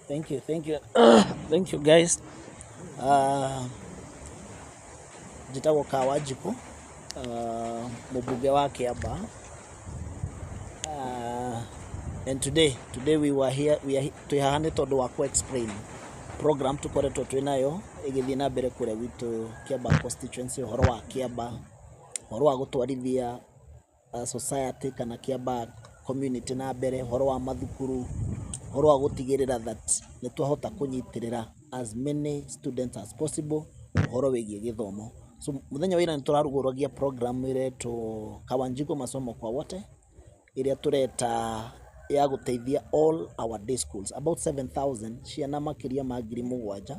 Thank you, thank you, thank you guys. Njĩtagwo Kawanjikũ, mũmbunge wa Kĩambaa. And today we were here, we are, twĩ haha nĩ tondũ wa ku explain program tũkoretwo twĩ nayo ĩgĩthiĩ na mbere kũrĩa gwitũ Kĩambaa constituency, ũhoro wa Kĩambaa, ũhoro wa gũtwarithia society kana Kĩambaa community na mbere, ũhoro wa mathukuru, ũhoro wa gũtigĩrĩra that nĩ twahota kũnyitĩrĩra as many students as possible ũhoro wĩgiĩ gĩthomo. So mũthenya wa ira nĩ tũrarugũragia program ĩretwo Kawanjikũ Masomo kwa Wote, ĩrĩa tũreta ya gũteithia all our day schools, about 7000 ciana makĩria ma 7,000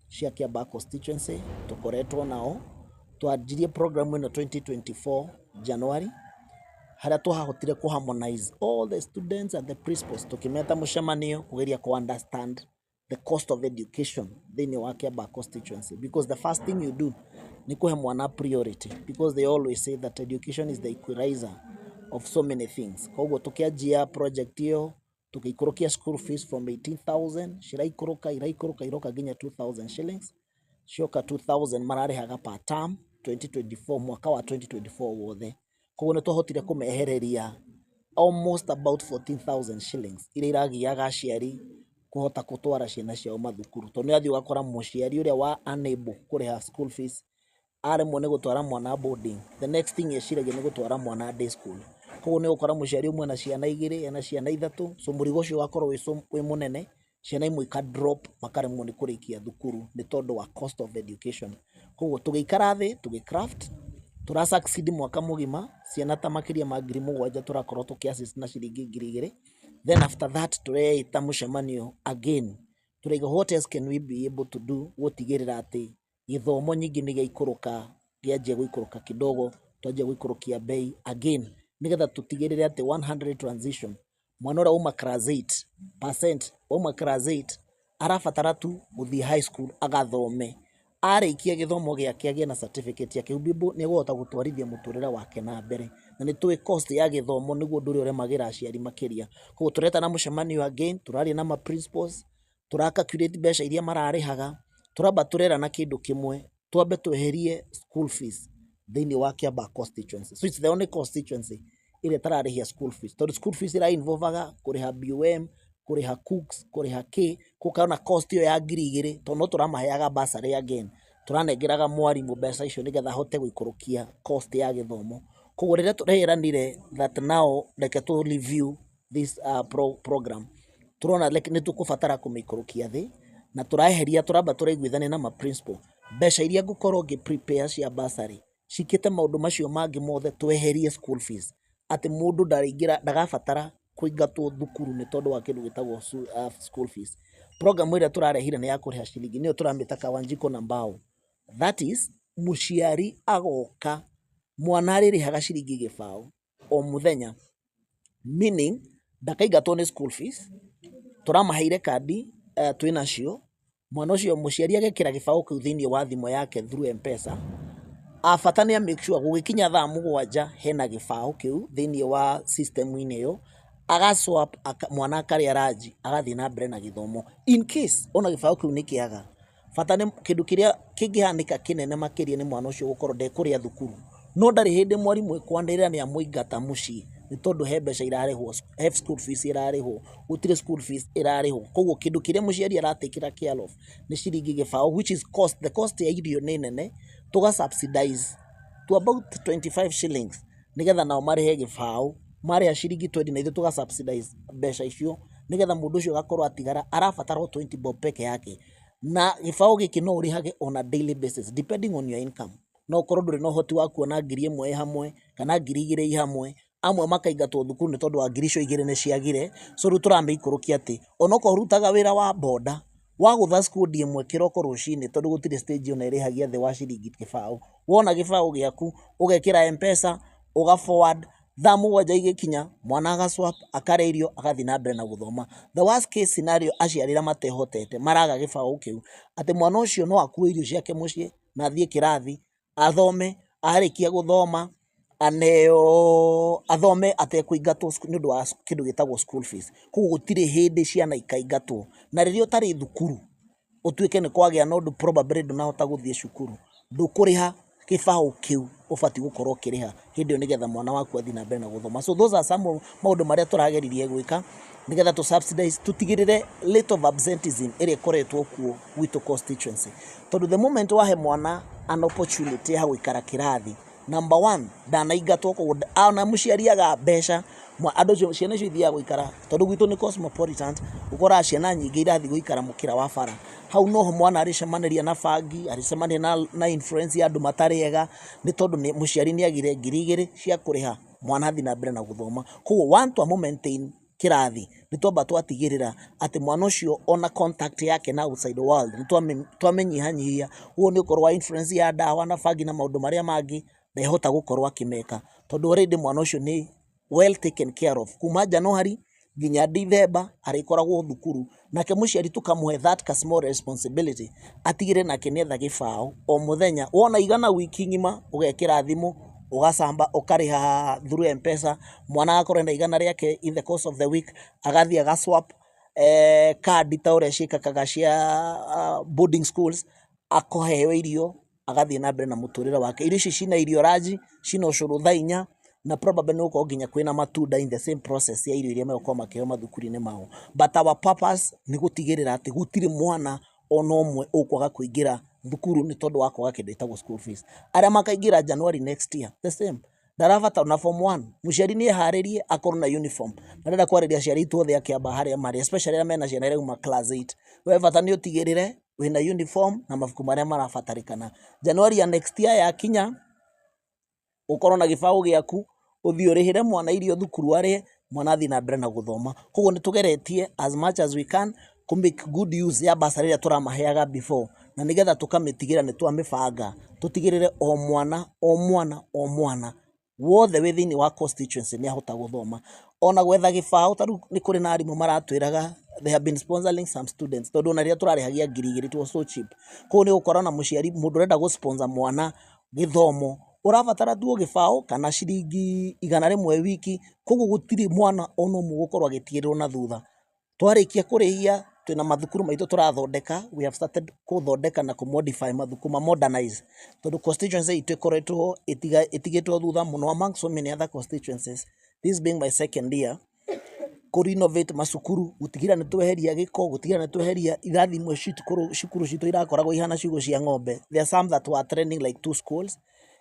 cia Kĩambaa constituency tũkoretwo nao. Twanjirie program ĩno 2024 January, harĩa twahotire kũ harmonize all the students and the principals, tũkĩmeta mũcemanio kũgeria kũ understand the cost of education thĩinĩ wa Kĩambaa constituency, because the first thing you do nĩ kũhe mwana priority, because they always say that education is the equalizer of so many things. Koguo tũkĩanjia project ĩyo, tũgĩikũrũkia school fees from 18,000, ciraikũrũka, iraikũrũka, iroka nginya 2000 shillings. Cioka 2000 mararĩhaga per term 2024, mwaka wa 2024 wothe. Koguo nĩ twahotire kũmehereria almost about 14,000 shillings iria iragiaga aciari kũhota gũtwara ciana ciao mathukuru, tondũ nĩ ũrathiĩ ũgakora mũciari ũrĩa wa unable kũrĩha school fees aremwo nĩ gũtwara mwana boarding, the next thing eciragia nĩ gũtwara mwana day school. Koguo nĩ ũgũkora mũciari ũmwe ena ciana igĩrĩ, ena ciana ithatũ, so mũrigo ũcio ũgakorwo wĩ mũnene, ciana imwe ika drop, makaremwo nĩ kũrĩkia thukuru nĩ tondũ wa cost of education. Koguo tũgĩikara thĩ, tũgĩ craft, tũra succeed mwaka mũgima, ciana ta makĩria ma 7,000 tũrakorwo tũkĩ assist na ciringi 2,000. Then after that tũreĩta mũcemanio again, tũraiga what else can we be able to do gũtigĩrĩra atĩ gĩthomo nyingĩ nĩ gĩaikũrũka, kĩanjia gũikũrũka kidogo, twanjia gũikũrũkia bei again, nĩgetha tũtigĩrĩre atĩ 100 transition, mwana ũrĩa wauma class 8 percent, wauma class 8 arabatara tu gũthiĩ high school agathome, arĩkia gĩthomo gĩake agĩe na certificate yake, nĩ egũhota gũtwarithia mũtũrĩre wake na mbere. Na nĩ tũĩ cost ya gĩthomo nĩguo ũndũ ũrĩa ũremagĩra aciari makĩria. Koguo tũretana mũcemanio again, tũraria na ma principals, tũra calculate mbeca iria mararĩhaga, tũramba tũrerana kĩndũ kĩmwe, twambe tweherie school fees thĩinĩ wa Kĩambaa constituency. So it's the only constituency ĩrĩa ĩtararĩhia school fees, tondũ school fees ĩra involvaga kũrĩha BOM, kũrĩha cooks, kũrĩha k gũkana cost ĩyo ya 2,000, tondũ no tũramaheaga bursary again, tũranengeraga mwarimũ mbeca icio nĩgetha ahote gũikũrũkia cost ya gĩthomo. Koguo rĩrĩa tũreranire that now reke tũ review this program, tũrona like nĩ tũkũbatara kũmĩikũrũkia thĩ, na tũraeheria, tũramba tũraiguithania na ma principal mbeca iria ngũkorwo ngĩ prepare cia bursary cikĩte maũndũ macio mangĩ mothe, tweherie school fees, atĩ mũndũ ndarĩingĩra, ndagabatara kũingatwo thukuru nĩ tondũ wa kĩndũ gĩtagwo school fees. Program ĩrĩa tũrarehire nĩ ya kũrĩha ciringi, nĩyo tũramĩta Kawanjikũ na mbao. That is, mũciari agoka, mwana arĩrĩhaga ciringi 0.20 o mũthenya, meaning ndakaingatwo nĩ school fees. Tũramaheire kandi, twĩnacio, mwana ũcio mũciari agekĩra gĩbaũ kĩu thĩinĩ wa thimũ yake through M-Pesa. Bata nĩ a make sure gũgĩkinya thaa 7 hena gĩbaũ kĩu thĩinĩ wa system-inĩ ĩyo, aga swap mwana akarĩa ranji, agathiĩ na mbere na gĩthomo. In case ona gĩbaũ kĩu nĩ kĩaga, bata nĩ kĩndũ kĩrĩa kĩngĩhanĩka kĩnene makĩria nĩ mwana ũcio gũkorwo ndekũrĩa thukuru, no ndarĩ hĩndĩ mwarimũ ekwanĩrĩra nĩ amũingata mũciĩ nĩ tondũ he mbeca irarĩhwo, he school fees ĩrarĩhwo, gũtirĩ school fees ĩrarĩhwo. Koguo kĩndũ kĩrĩa mũciari aratakĩra care of nĩ ciringi 0.20, which is cost, the cost ya irio nĩ nene, tũga subsidize to about 25 shillings nĩgetha nao marĩhe 0.20, marĩha ciringi 20 na ithuĩ tũga subsidize mbeca icio, nĩgetha mũndũ ũcio agakorwo atigara arabatara o 20 bob peke yake. Na gĩbaũ gĩkĩ no ũrĩhage on a daily basis depending on your income. No ũkorwo ndũrĩ na ũhoti wa kuona 1,000 ĩ hamwe kana 2,000 ĩ hamwe, amwe makaingatwo thukuru nĩ tondũ wa 2,000 icio nĩ ciagire. So rĩu tũramĩikũrũkia atĩ onokorwo ũrutaga wĩra wa boda, wagũtha skundi ĩmwe kĩroko rũcinĩ, tondũ gũtirĩ stage ona ĩrĩhagia thĩ wa ciringi 0.20, wona gĩbaũ gĩaku ũgekĩra M-Pesa, ũga forward, thaa 7 igĩkinya mwana aga swap, akarĩa irio, agathiĩ na mbere na gũthoma. The worst case scenario, aciari arĩa matehotete maraga gĩbaũ kĩu, atĩ mwana ũcio no akue irio ciake mũciĩ na athiĩ kĩrathi athome, arĩkia gũthoma Aneo athome atekũingatwo nĩ ũndũ wa kĩndũ gĩtagwo school fees. Koguo gũtirĩ hĩndĩ ciana ikaingatwo. Na rĩrĩa ũtarĩ thukuru, ũtuĩke nĩ kwagĩa na ũndũ, probably ndũnahota gũthiĩ cukuru, ndũkũrĩha gĩbaũ kĩu ũbatiĩ gũkorwo ũkĩrĩha hĩndĩ ĩyo nĩgetha mwana waku athiĩ na mbere na gũthoma. So those are some of maũndũ marĩa tũrageririe gwĩka nĩgetha tũ subsidize, tũtigĩrĩre rate of absenteeism ĩrĩa ĩkoretwo kuo gwitũ constituency. Tondũ the moment wahe mwana an opportunity ya gũikara kĩrathi, number one, ndanaingatwo, koguo ona mũciari aga mbeca andũ acio, ciana icio ithiaga gũikara, tondũ gwitũ nĩ cosmopolitan, ũkoraga ciana nyingĩ irathiĩ gũikara mũkĩra wa bara. Hau noho mwana arĩcemanĩria na bangi, arĩcemania na influence ya andũ matarĩ ega, nĩ tondũ mũciari nĩ agire 2000 cia kũrĩha mwana athiĩ na mbere na gũthoma. Koguo one, twamũ maintain kĩrathi, nĩ twamba twatigĩrĩra atĩ mwana ũcio ona contact yake na outside world nĩ twamĩnyihanyihia. Ũguo nĩ ũkorwo wa influence ya ndawa na bangi na maũndũ marĩa mangĩ ndehota gũkorwo akĩmeka, tondũ already mwana ũcio nĩ well taken care of kuma January nginya December arĩkoragwo thukuru. Nake mũciari tũkamũhe that ka small responsibility, atigĩrĩre nake nĩetha gĩbaũ o mũthenya, wona igana wiki ng'ima ũgekĩra thimũ, ũgacamba, ũkarĩha through M-Pesa, mwana agakorwo ena igana rĩake in the course of the week, agathiĩ agaswap kandi ta ũrĩa ciĩkakaga cia boarding schools, akaheo irio, agathiĩ na mbere na mũtũrĩre wake. Irio ici cina irio ranji, cina ũcũrũ thaa 4, na probably nĩ gũkorwo nginya kwĩna matunda in the same process ya irio iria megũkorwo makĩheo mathukuru-inĩ mao. But our purpose nĩ gũtigĩrĩra atĩ gũtirĩ mwana ona ũmwe ũkwaga kũingĩra thukuru nĩ tondũ wa kwaga kĩndũ gĩtagwo school fees. Arĩa makaingĩra January next year, the same, ndarabata ona form 1, mũciari nĩ eharĩrie akorwo na uniform. Na ndĩrenda kwarĩria aciari aitũ othe akĩamba harĩa marĩ, especially arĩa mena ciana irauma class 8, we bata nĩ ũtigĩrĩre wĩna uniform na mabuku marĩa marabatarĩkana. January ya next year yakinya, ũkorwo na gĩbaũ gĩaku, ũthiĩ ũrĩhĩre mwana irio thukuru arĩe, mwana athiĩ na mbere na gũthoma. Koguo nĩ tũgeretie as much as we can kũ make good use ya bursary ĩrĩa tũramaheaga before, na nĩgetha tũkamĩtigĩra nĩ twamĩbanga, tũtigĩrĩre o mwana o mwana o mwana wothe wĩ thĩinĩ wa constituency nĩ ahota gũthoma. Ona gwetha gĩbaũ, ta rĩu nĩ kũrĩ na arimũ maratwĩraga they have been sponsoring some students, tondũ ona rĩrĩa tũrarĩhagia 2000, it was so cheap. Koguo nĩ ũgũkora na mũciari, mũndũ ũrenda gũ sponsor mwana gĩthomo, ũrabatara tu o gĩbaũ kana ciringi 100 wiki. Koguo gũtirĩ mwana ona ũmwe ũgũkorwo agĩtigĩrĩrwo na thutha. Twarĩkia kũrĩhia, twĩna mathukuru maitũ tũrathondeka. We have started gũthondeka na kũ modify mathukuru, ma modernize, tondũ constituency itũ ĩkoretwo ĩtigĩtwo thutha mũno among so many other constituencies. This being my second year, kũ renovate macukuru, gũtigĩrĩra nĩ tweheria gĩko, gũtigĩrĩra nĩ tweheria irathi imwe cukuru citũ irakoragwo ihana ciugũ cia ng'ombe. There are some that were trending like two schools.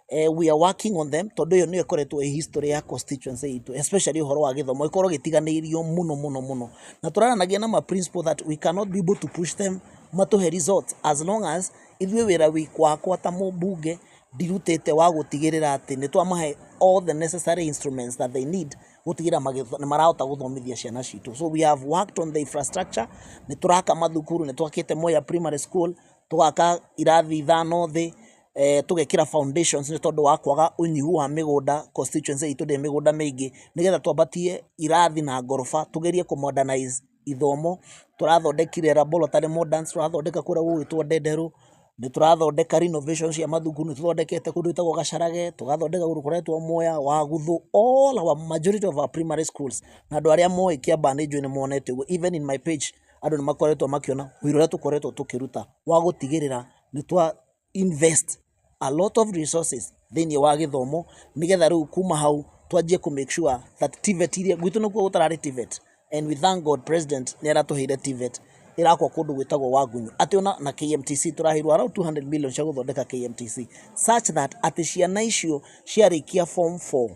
We are working on them, tondũ ĩyo nĩyo ĩkoretwo ĩ history ya constituency itũ, especially ũhoro wa gĩthomo ĩkorwo gĩtiganĩirio mũno mũno mũno. Na tũraranagia na ma principal that we cannot be able to push them matũhe results as long as ithuĩ wĩra wakwa ta mũmbunge ndirutĩte wa gũtigĩrĩra atĩ nĩ twamahe all the necessary instruments that they need gũtigĩrĩra nĩ marahota gũthomithia ciana citũ. So we have worked on the infrastructure. Nĩ tũraka mathukuru, nĩ twakĩte Moya Primary School, tũgaka irathi ithano thĩ, tũgekĩra foundations, nĩ tondũ wa kwaga ũnyihu wa mĩgũnda, constituency itũ ndĩrĩ mĩgũnda mĩingĩ, nĩgetha twambatie irathi na ngoroba, tũgerie kũ modernize ithomo. Tũrathondekire laboratory moderns, tũrathondeka kũrĩa gũgwĩtwo Ndenderũ, nĩ tũrathondeka renovation cia mathukuru, nĩ tũthondekete kũndũ gwĩtagwo Gacarage, tũgathondeka kũndũ kũretwo Mwea Waguthu, all our majority of our primary schools. Na andũ arĩa moĩ Kiambaa nĩ njũĩ nĩ monete ũguo, even in my page andũ nĩ makoretwo makĩona wĩra ũrĩa tũkoretwo tũkĩruta wa gũtigĩrĩra nĩ twa invest a lot of resources thĩinĩ wa gĩthomo, nĩgetha rĩu kuma hau twanjie kũ make sure that TVET iria gwitũ nĩkuo gũtararĩ TVET, and we thank God president nĩ aratũheire TVET ĩrakwo kũndũ gwĩtagwo Wagunyu, atĩ ona na KMTC tũraheirwo around 200 million cia gũthondeka KMTC, such that atĩ ciana icio ciarĩkia form 4,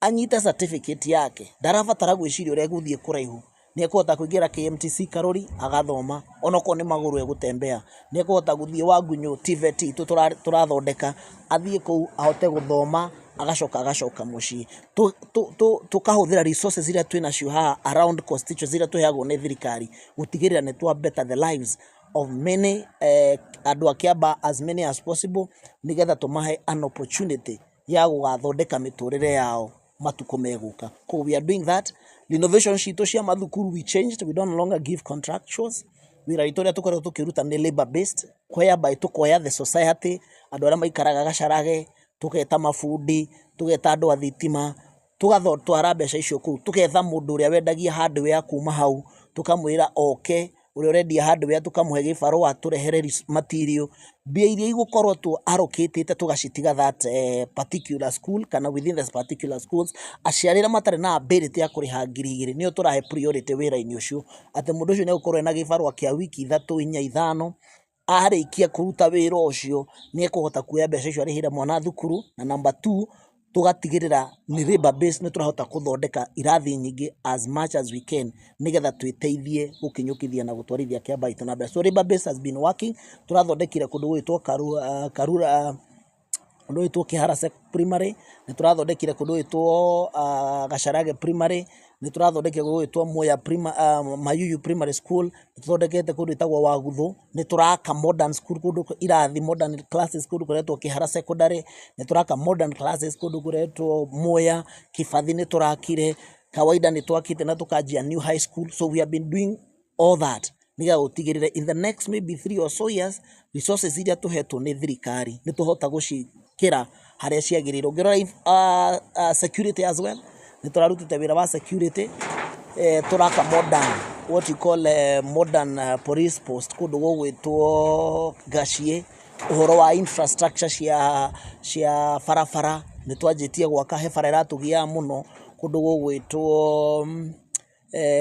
anyite certificate yake, ndarabatara gwĩciria ũrĩa egũthiĩ kũraihu, nĩ ekũhota kũingĩra KMTC Karori agathoma, onokorwo nĩ magũrũ egũtembea, nĩ ekũhota gũthiĩ Wagunyu TVET itũ tũrathondeka, athiĩ kũu ahote gũthoma, agacoka agacoka mũciĩ. Tũkahũthĩra resources iria twĩnacio haha around constituency, iria tũheagwo nĩ thirikari, gũtigĩrĩra nĩ twa better the lives of many andũ a Kiambaa, as many as possible, nĩgetha tũmahe an opportunity ya gũgathondeka mĩtũrĩre yao matukũ megũka. Koguo we are doing that. Renovation citũ cia mathukuru, we changed, we don't longer give contractuals. Wĩra witũ ũrĩa tũkoretwo tũkĩruta nĩ labor based, whereby tũkoya the society, andũ arĩa maikaraga Gacarage, tũgeta mabundi. Tũgeta andũ a thitima, tũgatwara mbeca icio kũu, tũgetha mũndũ ũrĩa wendagia hardware kuma hau, tũkamwĩra oke, ũrĩa ũrendia hardware tũkamũhe gĩbarũa tũrehere material. Mbia iria igũkorwo tũ allocate tũgacitiga that particular school kana within the particular schools. Aciari arĩa matarĩ na ability ya kũrĩha 2,000 nĩo tũrahe priority wĩra-inĩ ũcio, atĩ mũndũ ũcio nĩ egũkorwo ena gĩbarũa kĩa wiki 3, 4, 5. Arĩkia kũruta wĩra ũcio, nĩ ekũhota kuoya mbeca icio arĩhĩre mwana thukuru. Na number two, tũgatigĩrĩra nĩ labor base, nĩ tũrahota gũthondeka irathi nyingĩ as much as we can, nĩgetha twĩteithie gũkinyũkithia na gũtwarithia Kĩambaa itũ na mbere. So labor base has been working. Tũrathondekire kũndũ gwĩtwo Karura, kũndũ gwĩtwo Kĩhara Primary, nĩ tũrathondekire kũndũ gwĩtwo Gacarage Primary, nĩ tũrathondekire kũndũ gwĩtwo Muya Mayuyu Primary School, nĩ tũthondekete kũndũ gwĩtagwo Waguthu, nĩ tũraka modern school kũndũ irathi, modern classes kũndũ kũretwo Kĩhara Secondary, nĩ tũraka modern classes kũndũ kũretwo Muya, Kĩbathi nĩ tũrakire, Kawaida nĩ twakĩte na tũkanjia new high school. So we have been doing all that nĩgetha gũtigĩrĩra in the next maybe 3 or so years, resources iria tũhetwo nĩ thirikari nĩ tũhota gũciĩkĩra harĩa ciagĩrĩire. Ũngĩrora security as well, nĩ tũrarutĩte wĩra wa security. Tũraka modern, what you call modern police post kũndũ gũgwĩtwo Gaciĩ. Ũhoro wa infrastructure cia barabara, nĩ twanjĩtie gwaka, he bara ĩratũgiaga mũno kũndũ gũgwĩtwo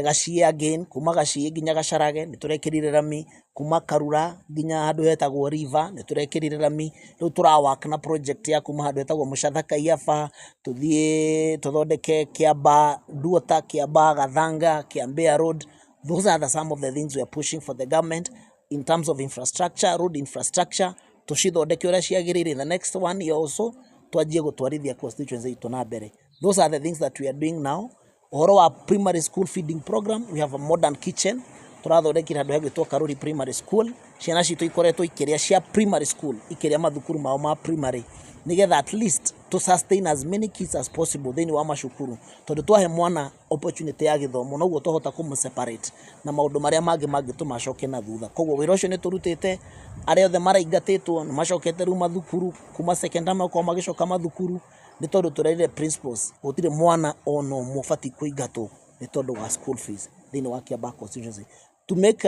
Gaciĩ again, kuma Gaciĩ nginya Gacarage nĩ tũrekĩrire rami, kuma Karura nginya handũ hetagwo River nĩ tũrekĩrire rami. Rĩu tũra work na project ya kuma handũ hetagwo Mũcatha Kaiyaba, tũthiĩ tũthondeke Kĩambaa Duota, Kĩambaa Gathanga, Kĩambea Road. Those are the some of the things we are pushing for the government in terms of infrastructure, road infrastructure, tũcithondeke ũrĩa ciagĩrĩire. In the next one year or so, twanjie gũtwarithia constituency itũ na mbere. Those are the things that we are doing now. Ũhoro wa primary school feeding program, we have a modern kitchen tũrathondekire handũ hegwĩtwo Karuri Primary School. Ciana citũ ikoretwo ikĩrĩa cia primary school, ikĩrĩa mathukuru mao ma primary, nĩgetha at least to sustain as many kids as possible thĩinĩ wa macukuru, tondũ twahe mwana opportunity ya gĩthomo, noguo twahota kũmũ separate na maũndũ marĩa mangĩ mangĩtũma acoke na thutha. Koguo wĩra ũcio nĩ tũrutĩte. Arĩa othe maraingatĩtwo nĩ macokete rĩu mathukuru, kuma secondary makorwo magĩcoka mathukuru, nĩ tondũ tũrerire principals gũtirĩ mwana ona ũmwe ũbatiĩ kũingatwo nĩ tondũ wa school fees thĩinĩ wa Kiambaa constituency. To make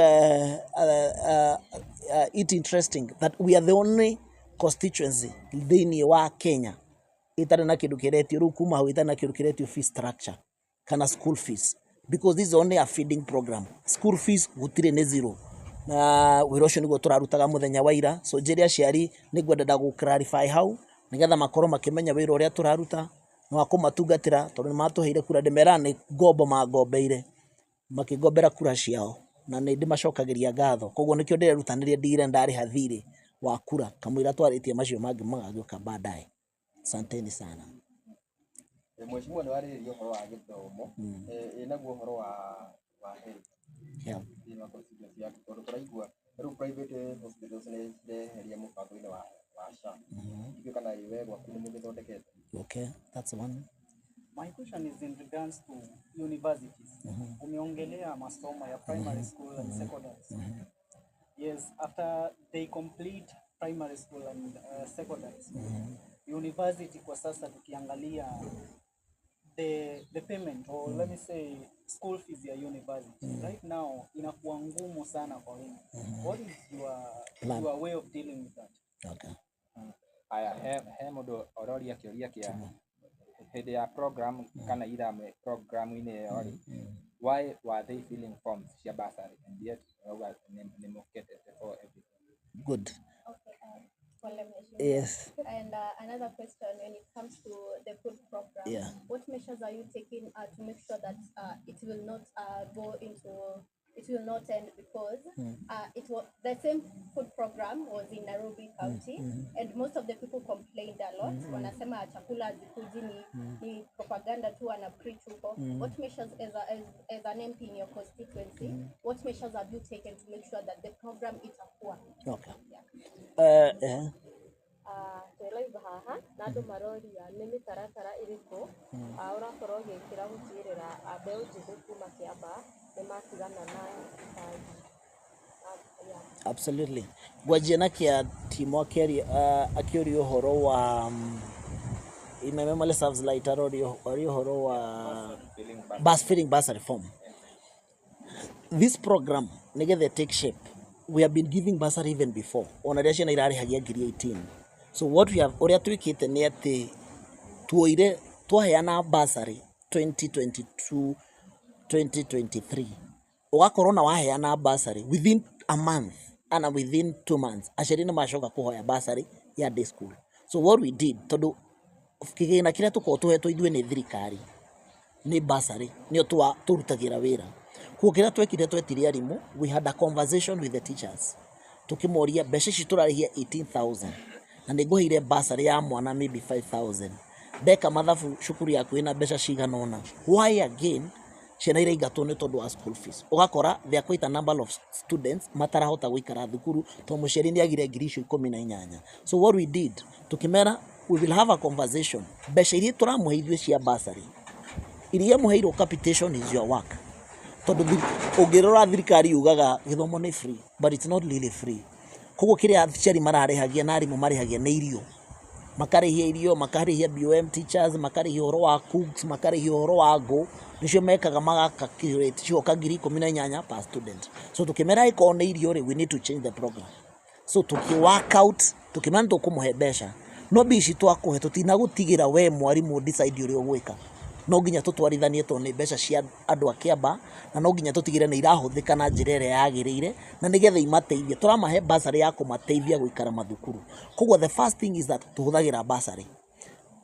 it interesting that we are the only constituency thĩinĩ wa Kenya ĩtarĩ na kĩndũ kĩretio rĩu, kuma hau ĩtarĩ na kĩndũ kĩretio fee structure kana school fees, because this is only a feeding program. School fees gũtirĩ, nĩ zero, na wĩra ũcio nĩguo tũrarutaga mũthenya wa ira. So njĩre aciari nĩ ngwenda gũ clarify hau, nĩgetha makorwo makĩmenya wĩra ũrĩa tũraruta nĩ wa kũmatungatĩra, tondũ nĩ matũheire kura. Ndĩmeraga nĩ ngombo mangombeire, makĩngombera kura ciao, na nĩ ndĩmacokagĩria ngatho. Koguo nĩkĩo ndĩrerutanĩria ndigĩrĩre ndarĩha thirĩ wa kura kamũira twarĩtie macio mangĩ magagĩũka baadaye. Asanteni sana. Mheshimiwa, nĩ warĩrĩria ũhoro wa gĩthomo. Ĩ naguo ũhoro wa health thĩinĩ wa constituency yaku, tondũ tũraigua rĩu private hospitals nĩ cireheria mũbango-inĩ wa SHA. Ndiũĩ kana we gwaku nĩ mũgĩthondekete. Okay, that's one. My question is in regards to universities. Umeongelea masomo ya primary school and secondary school. Yes, after they complete primary school and secondary school, university kwa sasa tukiangalia the payment, or let me say school fees ya university right now inakuwa ngumu sana kwa wengi. What is your Plan. your way of dealing with that? Okay. Aya, he mũndũ ũroria kĩũria kĩa hĩndĩ ya program kana ira programu-inĩ ĩyo rĩ, why were they filling forms cia bursary and yet ũrauga nĩ mũketete for everything? Good. Okay, pole, Mheshimiwa. Yes. And another question when it comes to the food program, what measures are you taking to make sure that it will not go into, it will not end, because it was the same food program was in Nairobi County and most of the people complained a lot. Wanasema chakula hazikuji, ni propaganda tu wana preach huko. What measures as an MP in your constituency, what measures have you taken to make sure that the program itakuwa? Okay. Yeah. Twĩ live haha na andũ maroria nĩ mĩtaratara ĩrĩkũ ũrakorwo ũgĩkĩra gũtigĩrĩra mbeũ njĩthĩ kuma Kĩambaa nĩ matigana na bangi. Yeah. Absolutely. Ngwanjia na kĩa Timo akĩaria, akĩũria ũhoro wa In my memory serves right, arorio ũhoro wa bus filling bursary form. This program nĩgetha take shape, we have been giving bursary even before, ona rĩrĩa ciana irarĩhagia ngiri 18. So what we have, ũrĩa twĩkĩte nĩ atĩ tuoire twaheana bursary 2022 2023, ũgakorwo na waheana bursary within a month ana within 2 months, aciari nĩ macoka kũhoya bursary ya day school. So what we did, tondũ kĩgĩna kĩrĩa tũkoragwo tũhetwo ithuĩ nĩ thirikari nĩ bursary, nĩyo tũrutagĩra wĩra. Koguo kĩrĩa twekire, twetire arimũ, we had a conversation with the teachers, tukĩmoria mbeca ici tũrarĩhia 18,000 na nĩ ngũheire bursary ya mwana maybe 5000, ndeka mathabu cukuru yaku ĩna mbeca cigana ũna, why again ciana iraingatwo nĩ tondũ wa school fees? Ũgakora there are quite a number of students matarahota gũikara thukuru tondũ mũciari nĩ agire ngiri icio 18. So what we did, tukĩmera we will have a conversation. Mbeca iria tũramũhe ithuĩ cia bursary, iria mũheirwo capitation is your work, tondũ ũngĩrora thirikari yugaga gĩthomo nĩ free, but it's not really free. Koguo kĩrĩa aciari mararĩhagia na arimũ marĩhagia nĩ irio, makarĩhia irio, makarĩhia BOM teachers, makarĩhia ũhoro wa cooks, makarĩhia ũhoro wa ngũ, nĩcio mekaga magacalculate cioka 18,000 per student. So tũkĩmera ĩkorwo nĩ irio rĩ, we need to change the program. So tũkĩ work out, tũkĩmera nĩ tũkũmũhe mbeca, no mbia ici twakũhe tũtinagũtigĩra we mwarimũ decide ũrĩa ũgwĩka, no nginya tũtwarithanie tondũ nĩ mbeca cia andũ a Kĩamba, na no nginya tũtigĩre nĩ irahũthĩka na njĩra ĩrĩa yagĩrĩire na nĩgetha imateithie. Tũramahe bursary ya kũmateithia gũikara mathukuru. Koguo the first thing is that tũhũthagĩra bursary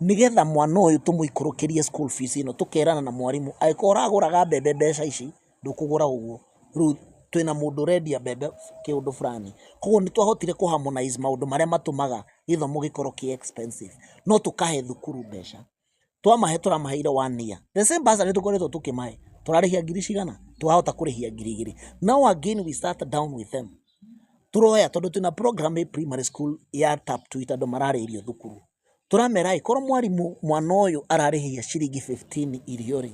nĩgetha mwana ũyũ tũmũikũrũkĩrie school fees ĩno. Tũkerana na mwarimũ, angĩkorwo ũragũraga mbembe mbeca ici, ndũkũgũra ũguo, rĩu twĩna mũndũ ũrendia mbembe kĩũndũ fulani. Koguo nĩ twahotire kũ harmonize maũndũ marĩa matũmaga gĩthomo gĩkorwo kĩ expensive, no tũkahe thukuru mbeca. Twamahe, tũramaheire one year the same bursary tũkoretwo tũkĩmahe, tũrarĩhia ngiri cigana, twahota kũrĩhia 2,000. Now again we start down with them, tũroya tondũ twĩna program ĩ primary school ya tap to eat, andũ mararĩa irio thukuru. Tũramera ĩ korwo mwarimũ mwana ũyũ ararĩhia ciringi 15 irio rĩ,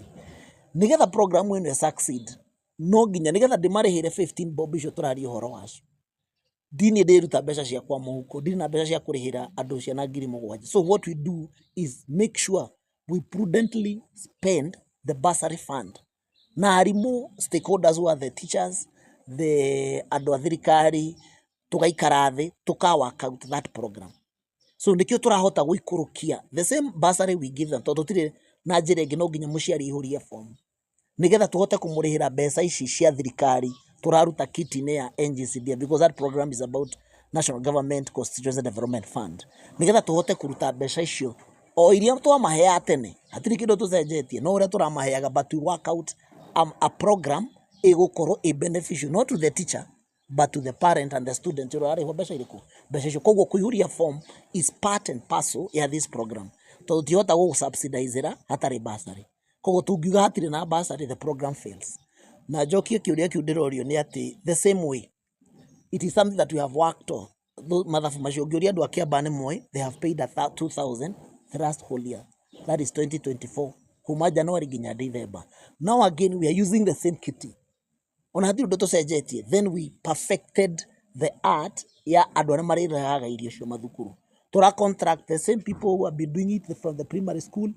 nĩgetha program ĩno ĩ succeed, no nginya nĩgetha ndĩmarĩhĩre 15 bob icio tũraria ũhoro wacio, ndini ndĩruta mbeca ciakwa mũhuko, ndirĩ na mbeca cia kũrĩhĩra andũ ciana 7,000. So what we do is make sure we prudently spend the bursary fund na arimũ, stakeholders who are the teachers, the andũ a thirikari, tũgaikara thĩ tũka work out that program. So nĩkĩo tũrahota gũikũrũkia the same bursary we give them, tondũ tũtirĩ na njĩra ĩngĩ, no nginya mũciari aihũrie form nĩgetha tũhote kũmũrĩhĩra mbeca ici cia thirikari tũraruta kitty-inĩ ya NGCDF, because that program is about National Government Constituency Development Fund, nĩgetha tũhote kũruta mbeca icio o iria twamaheaga tene. Hatirĩ kĩndũ tũcenjetie, no ũrĩa tũramaheaga, but we work out a program ĩgũkorwo ĩ beneficial not to the teacher but to the parent and the student ũrĩa ũrarĩhwo mbeca irĩkũ, mbeca icio. Koguo kũihũria form is part and parcel ya this program, tondũ tũtihota gũgũ-subsidizera hatarĩ bursary. Koguo tungiuga hatirĩ na bursary, the program fails. Na njokie kĩũria kĩu ndĩrorio nĩ atĩ the same way, it is something that we have worked on. Mathabu macio ũngĩũria andũ a Kĩambaa nĩ moĩ they have paid a 2000 the last whole year, that is 2024, kuma January nginya December. Now again we are using the same kitty, ona hatirĩ ũndũ tũcenjetie. Then we perfected the art ya andũ arĩa marĩrehaga irio cio mathukuru. Tũra contract the same people who have been doing it from the primary school.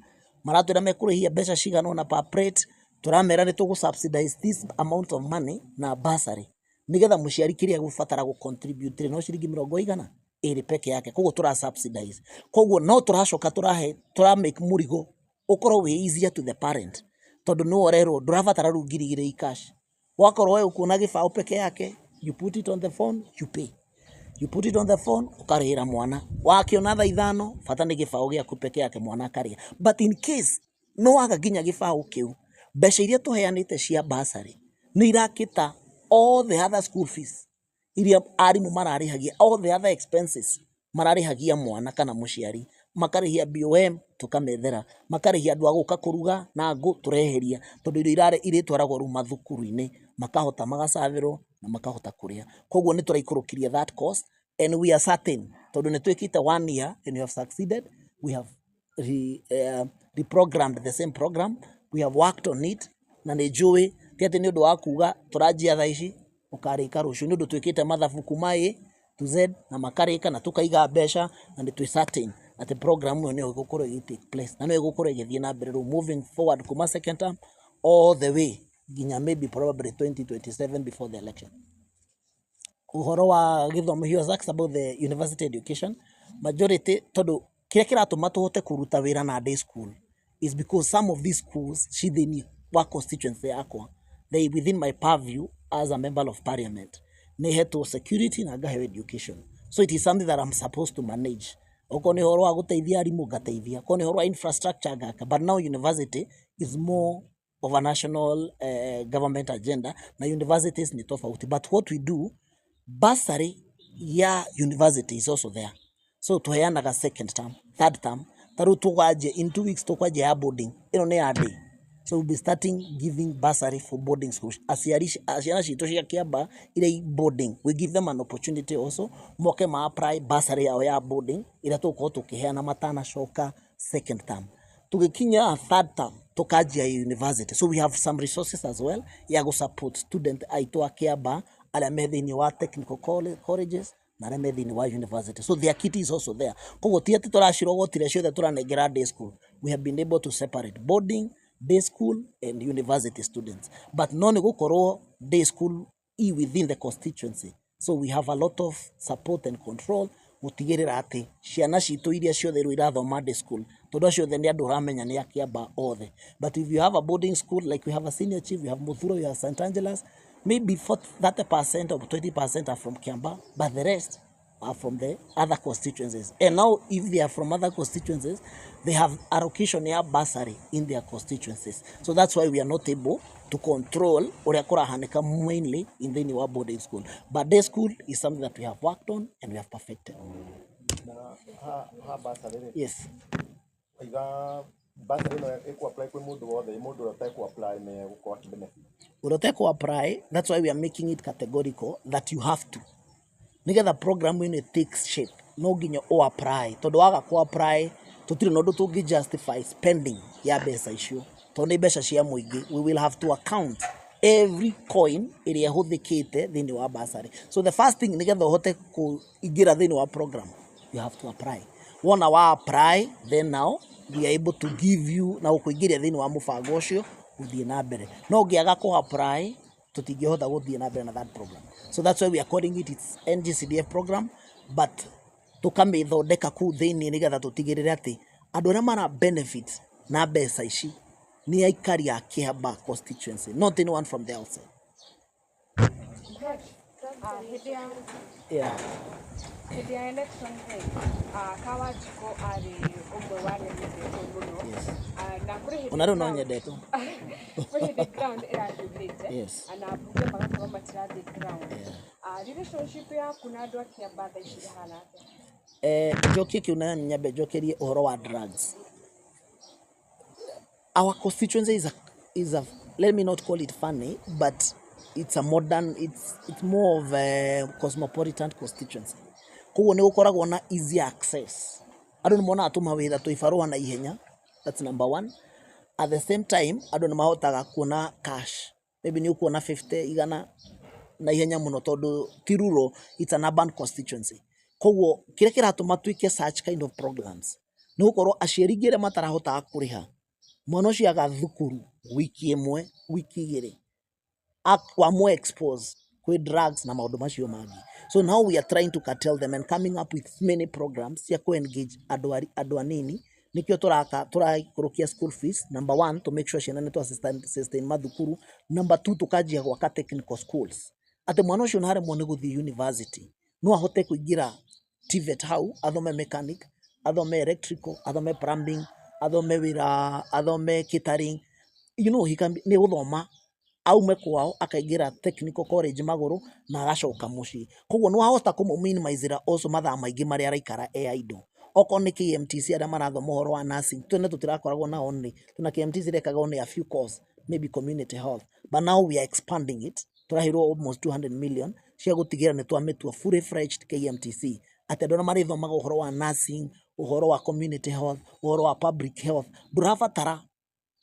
Maratwĩra mekũrĩhia mbeca cigana ũna per plate, tũramera nĩ tũgũ subsidize this amount of money na bursary, nĩgetha mũciari kĩrĩa egũbatara gũ contribute rĩ, no ciringi 22 peke yake. Koguo tũra subsidize, koguo no tũracoka tũrahe, tũra make mũrigo ũkorwo wĩ easier to the parent, tondũ nĩwe ũrerwo ndũrabatara rĩu 2,000 cash. Wakorwo we ũkuona gĩbaũ peke yake, you put it on the phone, you pay, you put it on the phone, ũkarĩhĩra mwana wakiona thaa 5, bata nĩ gĩbaũ gĩaku peke yake, mwana akarĩa. But in case no waga nginya gĩbaũ kĩu, mbeca iria tũheanĩte cia bursary nĩ irakĩta all the other school fees iria arimũ mararĩhagia, all the other expenses mararĩhagia mwana kana mũciari. Makarĩhia BOM, tũkamethera, makarĩhia andũ a gũka kũruga na ngũ, tũreheria, tondũ irio irarĩ irĩtwaragwo rĩu mathukuru-inĩ, makahota magacavĩrwo na makahota kũrĩa. Koguo nĩ tũraikũrũkirie that cost, and we are certain, tondũ nĩ twĩkĩte one year and we have succeeded. We have reprogrammed the same program, we have worked on it, na nĩ njũĩ ti atĩ nĩ ũndũ wa kuga tũranjia thaa ici ũkarĩka rũciũ, nĩ ũndũ twĩkĩte mathabu kuma A to Z na makarĩka na tũkaiga mbeca, na nĩ twĩ certain Atĩ program ĩyo nĩyo ĩgũkorwo ĩgĩ take place na nĩyo ĩgũkorwo ĩgĩthiĩ na mbere rĩu moving forward kuma second term all the way nginya maybe probably 2027 before the election. Ũhoro wa gĩthomo, he was asked about the university education majority, tondũ kĩrĩa kĩratũma tũhote kũruta wĩra na day school is because some of these schools ci thĩinĩ wa constituency yakwa, they within my purview as a member of parliament. Nĩ hetwo security na ngaheo education, so it is something that I'm supposed to manage. Okorwo nĩ ũhoro wa gũteithia arimũ, ngateithia. Okorwo nĩ ũhoro wa infrastructure, ngaka. But now university is more of a national government agenda, na universities ni tofauti. But what we do, bursary ya university is also there, so tuheanaga second term, third term. Ta rĩu tũkwanjia in 2 weeks, tũkwanjia ya boarding. Ĩno nĩ ya day, so we'll be starting giving bursary for boarding schools. Aciari ciana citũ cia Kĩambaa iria i boarding, we give them an opportunity also moke ma apply bursary yao ya boarding, ĩrĩa tũgũkorwo tũkĩheana matanacoka second term. Tũgĩkinya third term, tũkanjia university. So we have some resources as well ya gũ support student aitũ a Kĩambaa arĩa me thĩinĩ wa technical colleges na arĩa me thĩinĩ wa university. So their kitty is also there. Koguo ti atĩ tũracirogotire ciothe tũranengera day school. We have been able to separate boarding, day school and university students, but no nĩ gũkorwo day school i within the constituency, so we have a lot of support and control gũtigĩrĩra atĩ ciana citũ iria ciothe rĩu irathoma day school, tondũ acio othe nĩ andũ ũramenya nĩ a Kĩambaa othe. But if you have a boarding school, like we have a Senior Chief, we have Muthuro, we have St Angela's, maybe 30% or 20% are from Kiambaa, but the rest are from the other constituencies. And now, if they are from other constituencies, they have allocation ya bursary in their constituencies. So that's why we are not able to control ũrĩa kũrahanĩka mainly in the new boarding school. But day school is something that we have worked on and we have perfected. Na ha bursary rĩ, Yes. waiga bursary ĩno ĩkũ apply kwĩ mũndũ wothe, mũndũ ũrĩa ũtekũ apply nĩ egũkorwo akĩ benefit? Ũrĩa apply, that's why we are making it categorical that you have to. Nĩgetha program ĩno takes shape, no nginya ũ apply, tondũ waga kũ apply, tũtirĩ na ũndũ tũngĩ justify spending ya mbeca icio, tondũ nĩ mbeca cia mũingĩ. We will have to account every coin ĩrĩa ĩhũthĩkĩte thĩinĩ wa bursary. So the first thing, nĩgetha ũhote kũingĩra thĩinĩ wa program, you have to apply. Wona wa apply, then now we are able to give you na gũkũingĩria thĩinĩ wa mũbango ũcio gũthiĩ na mbere. No ũngĩaga kũ apply, tũtingĩhota gũthiĩ na mbere na that program. So that's why we are calling it, it's NGCDF program, but tũkamĩthondeka kũu thĩinĩ nĩgetha tũtigĩrĩre atĩ andũ arĩa mara benefit na mbeca ici nĩ aikari a Kiambaa constituency, not anyone from the outside. Hĩndĩ ya hĩndĩ ya election rĩ, Kawanjikũ arĩ ũmwe wa arĩa mendetwo mũno. Na kũrĩ hĩndĩ Ona rĩu no nyendetwo. Kũrĩ hĩndĩ ground ĩrahiũhĩte na ambunge magakorwo matirathiĩ ground. Relationship yaku na andũ a Kiambaa thaa ici ĩhana atĩa? Njokie kĩu na nyambe njokerie ũhoro wa drugs. Our constituency is a, let me not call it funny, but it's a modern, it's more of a cosmopolitan constituency. Koguo nĩ gũkoragwo na easy access, andũ nĩ monaga tũmawĩra tũibarũa na ihenya. That's number one. At the same time, andũ nĩ mahotaga kuona cash, maybe nĩ ũkuona 50 igana na ihenya mũno, tondũ ti rural, it's an urban constituency. Koguo kĩrĩa kĩratũma twĩke such kind of programs nĩ gũkorwo aciari aingĩ arĩa matarahotaga kũrĩha mwana ũcio aga thukuru wiki ĩmwe, wiki 2, wamũ expose kwĩ drugs na maũndũ macio mangĩ. So now we are trying to curtail them and coming up with many programs cia kũ engage andũ anini. Nĩkĩo tũraka tũraikũrũkia school fees, number one, to make sure ciana nĩ twa sustain mathukuru. Number two, tũkanjia gwaka technical schools, atĩ mwana ũcio naremwo nĩ gũthiĩ university, no ahote kũingĩra TVET hau, athome mechanic, athome electrical, athome plumbing, athome wĩra, athome catering. He can be, nĩ gũthoma aume kwao akaingĩra technical college magũrũ na agacoka mũciĩ. Koguo nĩ wahota kũmũ also mathaa maingĩ marĩa araikara e idle. Okorwo nĩ KMTC, arĩa marathoma ũhoro wa nursing, tene tũtirakoragwo na only tuna KMTC ĩrekaga only a few course, maybe community health, but now we are expanding it. Tũraheirwo almost 200 million cia gũtigĩrĩra nĩ twamĩtua fully fledged KMTC, atĩ andũ arĩa marĩthomaga ũhoro wa nursing, ũhoro wa community health, ũhoro wa public health, ndũrabatara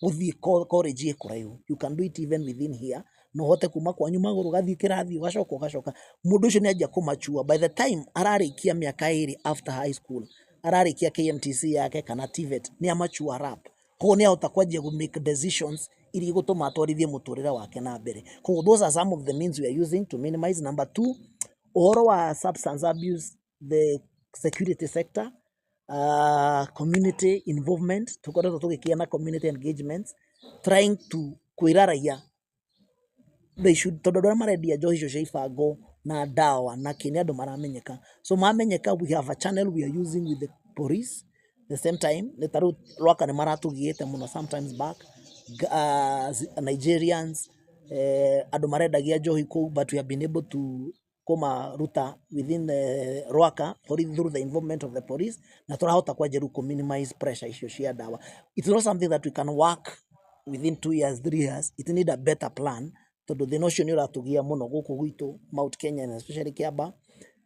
gũthiĩ college ĩ kũraihu. You can do it even within here, na ũhote kuma kwanyu magũrũ, ũgathiĩ kĩrathi, ũgacoka ũgacoka. Mũndũ ũcio nĩ anjia kũmachua. By the time ararĩkia mĩaka 2 after high school, Ararĩkia KMTC yake kana TVET, nĩ amature up, koguo nĩ ahota kwanjia gu make decisions iria igũtũma atwarithie mũtũrĩre wake na mbere. Koguo those are some of the means we are using to minimize. Number two, ũhoro wa substance abuse, the security sector, community involvement, tukoretwo tũgĩkia na community engagements, trying to kwĩra raia they should, tondũ andũ arĩa marendia njohi icio cia ibango na ndawa na kĩ, nĩ andũ maramenyeka. So mamenyeka, we have a channel we are using with the police. The same time, nĩ ta rĩu Rwaka nĩ maratũgiĩte mũno sometimes back, Nigerians, andũ marendagia njohi kũu, but we have been able to kũmaruta within the Rwaka through the involvement of the police, na tũrahota kwanjia rĩu kũ minimize pressure icio cia ndawa. It's not something that we can work within 2 years, 3 years. It need a better plan, tondũ thĩna ũcio nĩ ũratũgia mũno gũkũ gwitũ Mount Kenya and especially Kiambaa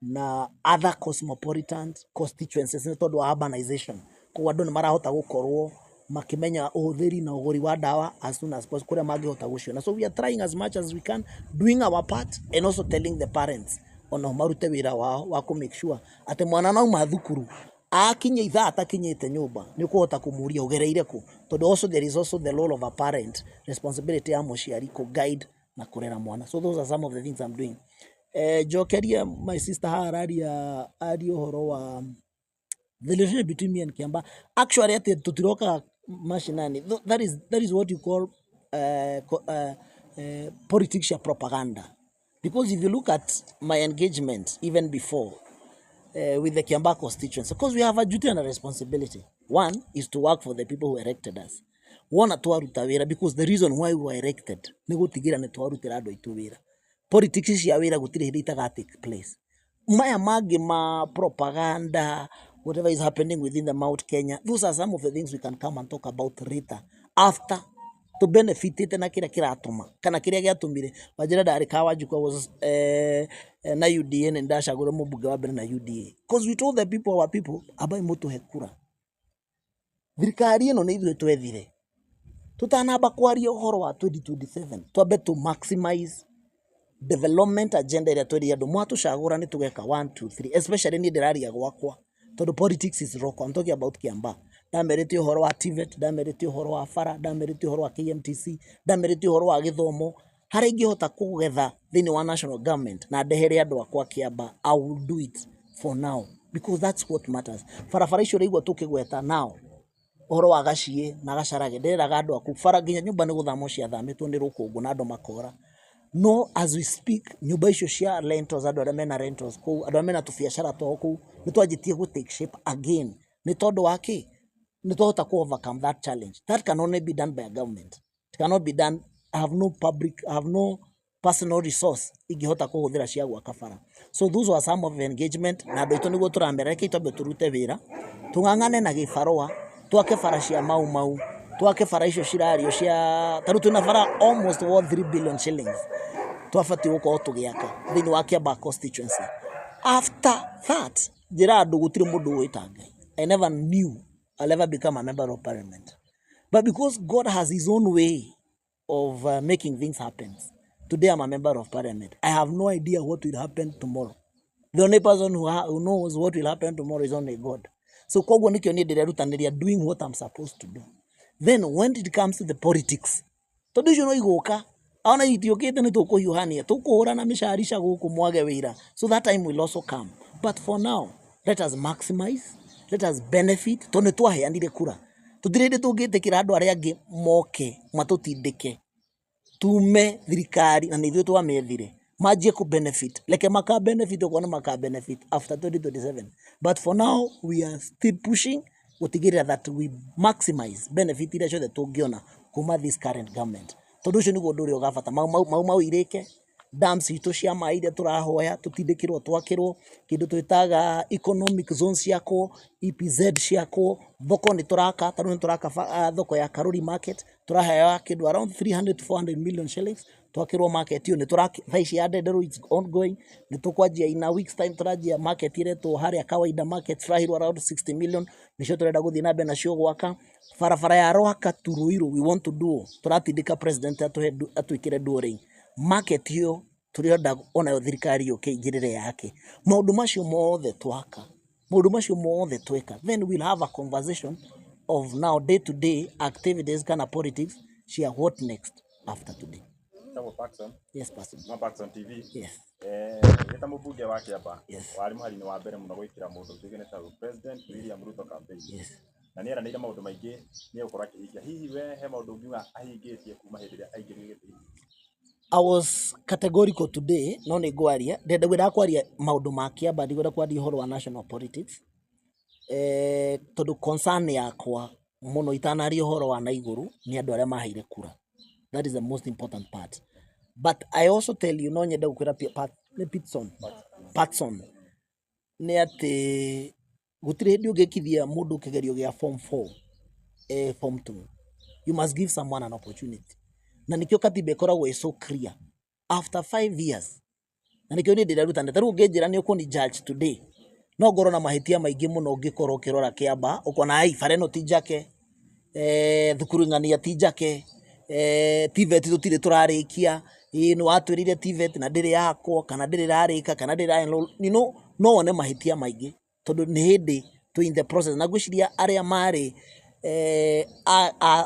na other cosmopolitan constituencies, nĩ tondũ wa urbanization. Koguo andũ nĩ marahota gũkorwo makĩmenya ũhũthĩri na ũgũri wa ndawa as soon as possible kũrĩa mangĩhota gũciona. So we are trying as much as we can, doing our part and also telling the parents onao marute wĩra wao wa kũ make sure atĩ mwana nauma thukuru, akinya ithaa atakinyĩte nyũmba, nĩ ũkũhota kũmũria ũgereire kũ, tondũ also there is also the role of a parent, responsibility ya mũciari kũ guide na kũrera mwana. So those are some of the things I'm doing. Njokerie my sister haha araria aria ũhoro wa the relationship between me and Kiambaa. Actually, atĩ tũtirokaga mashinani. That is what you call politics ya propaganda, because if you look at my engagement even before with the Kiambaa constituency, because we have a duty and a responsibility. One is to work for the people who elected us. Wona twaruta wĩra, because the reason why we were elected nĩ gũtigĩra nĩ twarutĩra andũ aitũ wĩra. Politics cia wĩra gũtirĩ hĩndĩ itaga take place. Maya mangĩ ma propaganda, whatever is happening within the Mount Kenya, those are some of the things we can come and talk about later, after to benefitĩte na kĩrĩa kĩratũma kana kĩrĩa gĩatũmire Wanjĩra ndarĩ Kawanjikwa was na UDA, nĩ ndacagũrire mũmbunge wa mbere na UDA, because we told the people, our people, ambai mũtũhe kura, thirikari ĩno nĩ ithuĩ twethire. Tũtanamba kwaria ũhoro wa 2027, twambe to maximize development agenda ĩrĩa twerire andũ, mwatũcagũra nĩ tũgeka 1 2 3. Especially niĩ ndĩraria gwakwa, tondũ politics is local. I'm talking about Kiambaa. Ndamerĩte ũhoro wa TVET, ndamerĩte ũhoro wa bara, ndamerĩte ũhoro wa KMTC, ndamerĩte ũhoro wa gĩthomo, harĩa ingĩhota kũgetha thĩinĩ wa national government na ndehere andũ akwa Kiambaa, I will do it for now, because that's what matters. Barabara icio ũraigua tũkĩgweta now, ũhoro wa Gaciĩ na Gacarage, ndĩreraga andũ aku bara nginya nyũmba nĩ gũthamwo ciathamĩtwo nĩ rũkũngũ na andũ makora. No as we speak, nyũmba icio cia rentals, andũ arĩa mena rentals kũu, andũ arĩa mena tũbiacara twao kũu, nĩ twanjĩtie gũ take shape again. Nĩ tondũ wa kĩ? Nĩ twahota ku overcome that challenge. That can only be done by a government. It cannot be done. I have no public, I have no personal resource ingĩhota kũhũthĩra cia gwaka bara. So those were some of the engagement na andũ aitũ, nĩguo tũramera reke twambe tũrute wĩra, tũng'ang'ane na gĩbarũa, twake bara cia Mau Mau, twake bara icio cirario cia tarĩu twĩna bara almost worth 3 billion shillings twabatiĩ gũkorwo tũgĩaka thĩinĩ wa Kiambaa constituency. After that, njĩra andũ gũtirĩ mũndũ ũĩ ta Ngai. I never knew I'll ever become a member of parliament, but because God has his own way of making things happen, today I'm a member of parliament. I have no idea what will happen tomorrow. The only person who knows what will happen tomorrow is only God. So koguo nikĩo niĩ ndĩrerutanĩria doing what I'm supposed to do. Then when it comes to the politics, tondũ icio no igũka, ona itiũkĩte, nĩ tũkũhiũhania, tũkũhũrana mĩcarica gũkũ mwage wĩra. So that time will also come, but for now, let us maximize, let us benefit, tondũ nĩ twaheanire kura. Tũtirĩ hĩndĩ tũngĩtĩkĩra andũ arĩa angĩ moke matũtindĩke tume thirikari na nĩ ithuĩ twamĩethire. Manjie kũ benefit, reke maka benefit okorwo nĩ maka benefit after 2027, but for now we are still pushing gũtigĩrĩra that we maximize benefit iria ciothe tũngĩona kuma this current government, tondũ ũcio nĩguo ũndũ ũrĩa ũgabata. Mau mau mau mau irĩke dams itũ cia maĩ iria tũrahoya tũtindĩkĩrwo twakĩrwo, kĩndũ twĩtaga economic zones ciakwo, EPZ ciakwo, thoko nĩ tũraka, tarĩu nĩ tũraka thoko ya Karuri market, tũraheo kĩndũ around 300 to 400 million shillings twakĩrwo market ĩyo. Nĩ tũraka thaa ici ya Ndenderu, it's ongoing. Nĩ tũkwanjia in a week's time, tũranjia market ĩretwo harĩa Kawaida market, tũraheirwo around 60 million, nĩcio tũrenda gũthiĩ na mbere nacio gwaka. Barabara ya Rwaka to Ruiru, we want to do, tũratindĩka president atũhe atwĩkĩre dual market ĩyo, tũrenda onayo thirikari yũke ĩingĩrĩre yake. Maũndũ macio mothe twaka Maũndũ macio mothe tweka, then we'll have a conversation of now day to day activities kana politics cia what next after today. Tagwo Parkson. Yes, Parkson. No Parkson TV. Yes. Wĩ ta mũmbunge wa Kĩamba, Yes. warĩ mũhari-inĩ wa mbere mũno gwĩkĩra mũndũ ũtuĩke ta President William Ruto campaign. Yes. Na nĩ eranĩire maũndũ maingĩ nĩ egũkorwo akĩhingia. Hihi we he maũndũ ũngiuga ahingĩtie kuma hĩndĩ ĩrĩa aingĩrire gĩtĩ-inĩ? I was categorical today, no nĩ ngwaria, ndenda ngwendaga kwaria maũndũ ma Kĩamba, ndigwenda kwaria ũhoro wa national politics. Tondũ concern yakwa mũno itanaria ũhoro wa na igũrũ nĩ andũ arĩa maheire kura. That is the most important part. But I also tell you, no nyende gũkwĩra nĩ Pitson. Patson. Nĩ atĩ gũtirĩ hĩndĩ ũngĩkithia mũndũ kĩgerio gĩa form 4, form 2. You must give someone an opportunity. Na nĩkĩo katiba ĩkoragwo ĩ so clear. After 5 years, na nĩkĩo niĩ ndĩrerutanĩria. Ta rĩu ũngĩnjĩra nĩ ũkũni judge today, no ngorwo na mahĩtia maingĩ mũno ũngĩkorwo ũkĩrora Kĩamba, ũkona ai bara ĩno ti njake, thukuru ng'ania ti njake, TVET tũtirĩ tũrarĩkia, ĩĩ nĩ watwĩrire TVET na ndĩrĩ yakwo, kana ndĩrĩ ĩrarĩka, kana ndĩrĩ ĩra enroll. You know, no wone mahĩtia maingĩ tondũ nĩ hĩndĩ twĩ in the process. Na ngwĩciria arĩa marĩ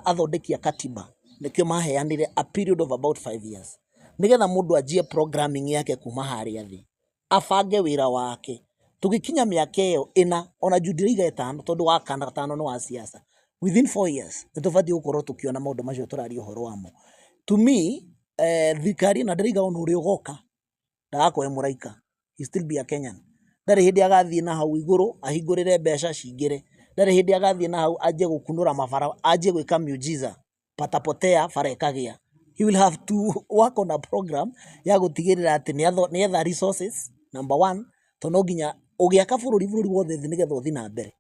athondeki a katiba nĩkĩo maheanire a period of about 5 years nĩgetha mũndũ anjie programming yake kuma harĩa thĩ, abange wĩra wake. Tũgĩkinya mĩaka ĩyo ĩna, ona juu ndĩraiga ĩtano tondũ wa kana gatano nĩ wa siasa, within 4 years nĩ tũbatiĩ gũkorwo tũkĩona maũndũ macio tũraria ũhoro wamo. To me, thirikari ĩno ndĩraiga ona ũrĩa ũgoka ndagakorwo e mũraika, he still be a Kenyan. Ndarĩ hĩndĩ agathiĩ na hau igũrũ ahingũrĩre mbeca cingĩre, ndarĩ hĩndĩ agathiĩ na hau anjie gũkunũra mabara, anjie gwĩka miujiza patapotea bara ĩkagĩa. He will have to work on a program ya gũtigĩrĩra atĩ nĩ etha resources number one, tondũ no nginya ũgĩaka bũrũri, bũrũri wothe thĩ nĩgetha ũthiĩ na mbere,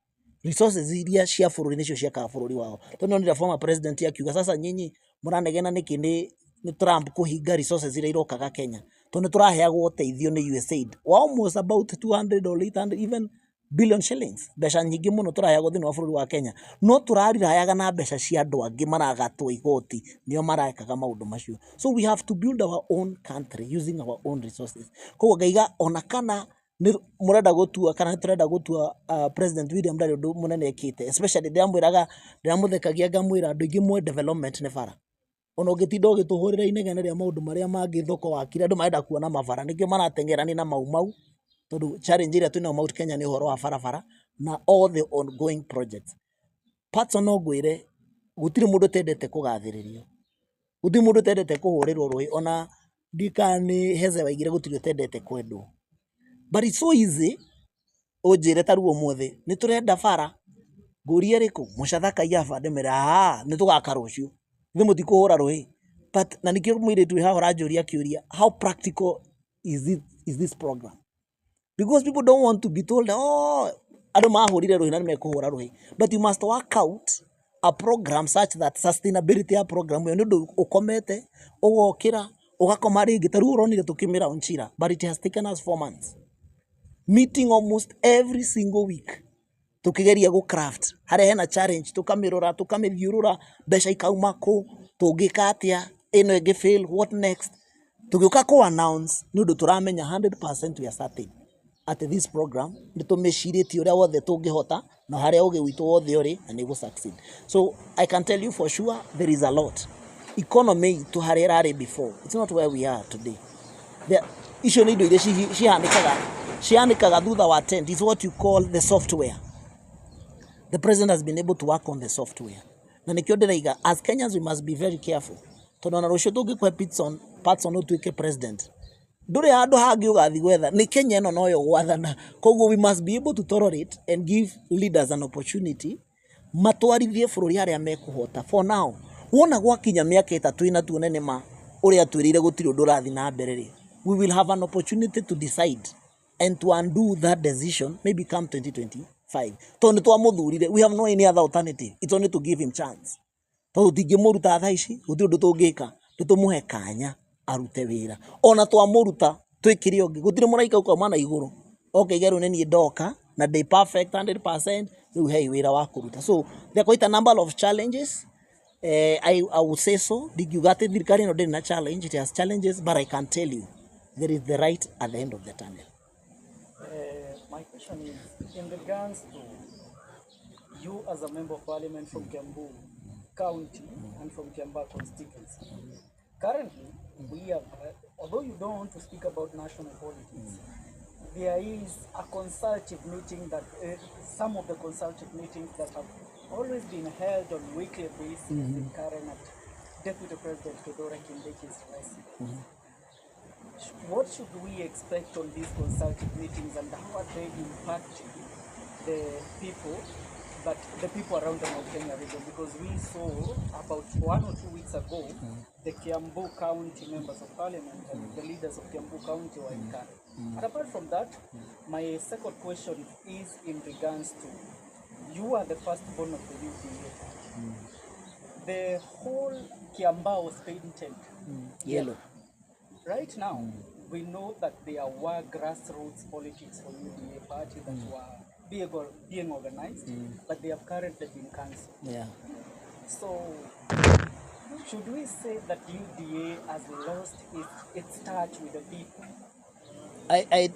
resources iria cia bũrũri nĩcio ciakaga bũrũri wao. Tondũ nonire former president akiuga sasa nyinyi mũranegena nĩkĩ nĩ Trump kũhinga resources iria irokaga Kenya, tondũ nĩ tũraheagwo ũteithio nĩ USAID wa almost about 200 or 800 even billion shillings, mbeca nyingĩ mũno tũraheagwo thĩinĩ wa bũrũri wa Kenya, no tũrarirayaga na mbeca cia andũ angĩ maragatwo igoti, nĩo marekaga maũndũ macio. So we have to build our own country using our own resources. Koguo ngaiga ona kana nĩ mũrenda gũtua kana nĩ tũrenda gũtua, President William ndarĩ ũndũ mũnene ekĩte, especially ndĩramwĩraga, ndĩramũthekagia ngamwĩra andũ aingĩ moĩ development nĩ bara. Ona ũngĩtinda ũgĩtũhũrĩra inegene rĩa maũndũ marĩa mangĩ thoko wakire, andũ marenda kuona mabara, nĩkĩo marateng'erania na mau mau, tondũ challenge ĩrĩa twĩnayo Mount Kenya nĩ ũhoro wa barabara na all the ongoing projects. Patson, no ngwĩre gũtirĩ mũndũ ũtendete kũgathĩrĩrio, gũtirĩ mũndũ ũtendete kũhũrĩrwo rũĩ, ona ndikana nĩ Heze waigire gũtirĩ ũtendete kwendwo. But it's so easy ũnjĩre ta rĩu ũmũthĩ nĩ tũrenda bara, ngũrie ĩrĩkũ, Mũcatha Kaiyaba, ndĩmere aa nĩ tũgaka rũciũ, ithuĩ mũtikũhũra rũĩ. But na nĩkĩo mũirĩtu wĩ haha ũranjũria kĩũria, how practical is this program? Because people don't want to be told, oh, andũ mahũrire rũhĩ na nĩ mekũhũra rũhĩ. But you must work out a program such that sustainability ya program ĩyo nĩ ũndũ ũkomete ũgokĩra ũgakoma rĩngĩ. Ta rĩu ũronire tũkĩmĩra Onchira, but it has taken us 4 months meeting almost every single week, tukigeria gũ craft harĩa hena challenge, tukamĩrora, tukamĩthiũrũra, mbeca ikauma kũ, tũngĩka atĩa, ĩno ĩngĩ fail, what next. Tũgĩũka kũ announce nĩ ũndũ tũramenya 100% we are certain atĩ this program nĩ tũmĩcirĩtie ũrĩa wothe tũngĩhota na harĩa ũgĩ witũ wothe ũrĩ na nĩ gũ succeed. So I can tell you for sure there is a lot. Economy itũ harĩa ĩrarĩ before, it's not where we are today. Icio nĩ indo iria cihanĩkaga thutha wa tent, is what you call the software. The president has been able to work on the software, na nĩkĩo ndĩraiga as Kenyans we must be very careful, tondũ ona rũciũ tũngĩkũhe Pitson Patson ũtuĩke president, ndũrĩ handũ hangĩ ũgathiĩ gwetha, nĩ Kenya ĩno noyo gwathana. Koguo we must be able to tolerate and give leaders an opportunity matwarithie bũrũri harĩa mekũhota. For now, wona gwakinya mĩaka 3 ĩna tuone nĩma ũrĩa twĩrĩire gũtirĩ ũndũ ũrathiĩ na mbere rĩ, we will have an opportunity to decide and to undo that decision maybe come 2025, tondũ nĩ twamũthurire. We have no any other alternative, it's only to give him chance, tondũ tũtingĩmũruta thaa ici, gũtirĩ ũndũ tũngĩka, nĩ tũmũhe kanya arute wĩra. Ona twamũruta twĩkire ũngĩ, gũtirĩ mũraika ũkauma na igũrũ oke igeru nĩ niĩ ndoka na ndĩ perfect 100%, rĩu hei wĩra wa kũruta. So there are quite a number of challenges. I would say so, ndingiuga atĩ thirikari ĩno ndĩrĩ na challenge. It has challenges, but I can tell you there is the light at the end of the tunnel. My question is in regards to you as a member of parliament from Kiambu County and from Kiambaa constituency. Currently, we have, although you don't want to speak about national politics, there is a consultative meeting that, some of the consultative meetings that have always been held on weekly basis in Karen at Deputy President Kithure Kindiki's residence. What should we expect on these consultative meetings, and how are they impacting the people, but the people around the Mount Kenya region? Because we saw about 1 or 2 weeks ago, the Kiambu County members of parliament and the leaders of Kiambu County were in Karen. And apart from that, my second question is in regards to, you are the firstborn of the UDA party. The whole Kiambaa was painted yellow. Right now, we know that there were grassroots politics for UDA party that were being organized, but they have currently been cancelled. Yeah. So, should we say that UDA has lost its touch with the people? I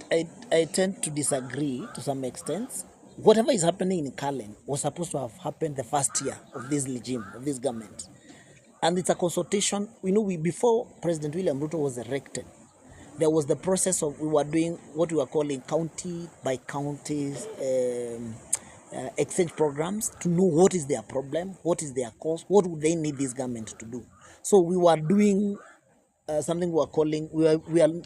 tend to disagree to some extent. Whatever is happening in Karen was supposed to have happened the first year of this regime, of this government. And it's a consultation. We know before President William Ruto was elected, there was the process of, we were doing what we were calling county by counties exchange programs to know what is their problem, what is their cause, what would they need this government to do. So we were doing something we were calling, we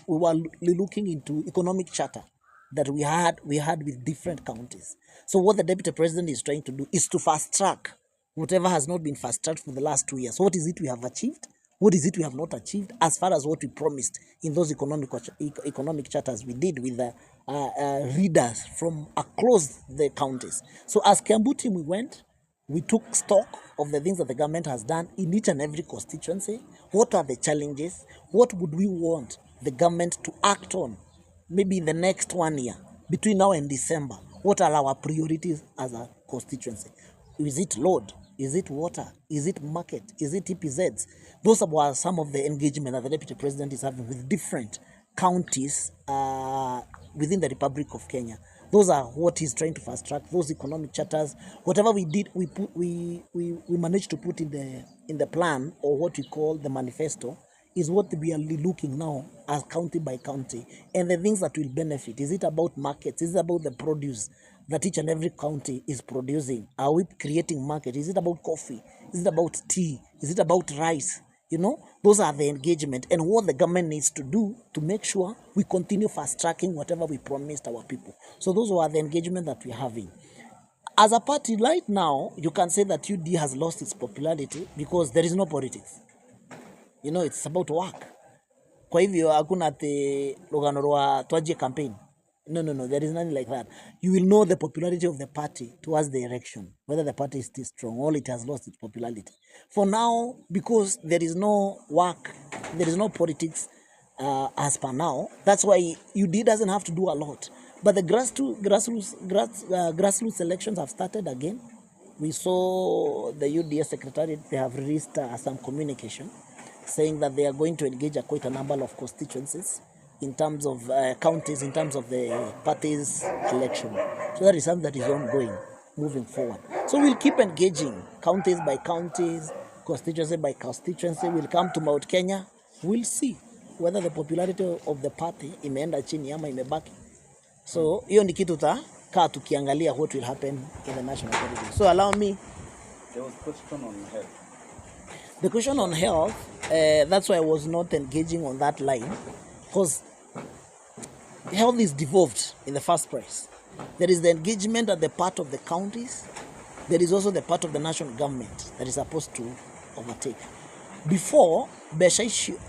were looking into economic charter that we had with different counties. So what the deputy president is trying to do is to fast track whatever has not been fast tracked for the last 2 years. What is it we have achieved? What is it we have not achieved as far as what we promised in those economic charters we did with the leaders from across the counties? So as Kiambu team, we went, we took stock of the things that the government has done in each and every constituency. What are the challenges? What would we want the government to act on maybe in the next 1 year, between now and December? What are our priorities as a constituency? Is it load? Is it water? Is it market? Is it EPZs? Those are some of the engagement that the deputy president is having with different counties within the Republic of Kenya. Those are what he's trying to fast track. Those economic charters, whatever we did, we managed to put in the plan, or what we call the manifesto, is what we are looking now as county by county, and the things that will benefit. Is it about markets? Is it about the produce that each and every county is producing? Are we creating market? Is it about coffee? Is it about tea? Is it about rice? You know, those are the engagement and what the government needs to do to make sure we continue fast tracking whatever we promised our people. So those are the engagement that we're having. As a party right now, you can say that UD has lost its popularity because there is no politics. You know, it's about work. Kwa hivyo hakuna ati rugano rwa twajie campaign. No, there is nothing like that. You will know the popularity of the party towards the election, whether the party is still strong or it has lost its popularity. For now, because there is no work, there is no politics as per now, that's why UD doesn't have to do a lot. But the grassroots elections have started again. We saw the UDA secretariat, they have released some communication saying that they are going to engage quite a number of constituencies in terms of counties, in terms of the party's election. So that is something that is ongoing, moving forward. So we'll keep engaging counties by counties, constituency by constituency. We'll come to Mount Kenya. We'll see whether the popularity of the party imeenda chini ama imebaki. So hiyo ni kitu kaa tukiangalia what will happen in the national politics. So allow me. There was a question on health. The question on health, that's why I was not engaging on that line, because health is devolved in the first place. There is the engagement at the part of the counties. There is also the part of the national government that is supposed to overtake. Before, Besha issue,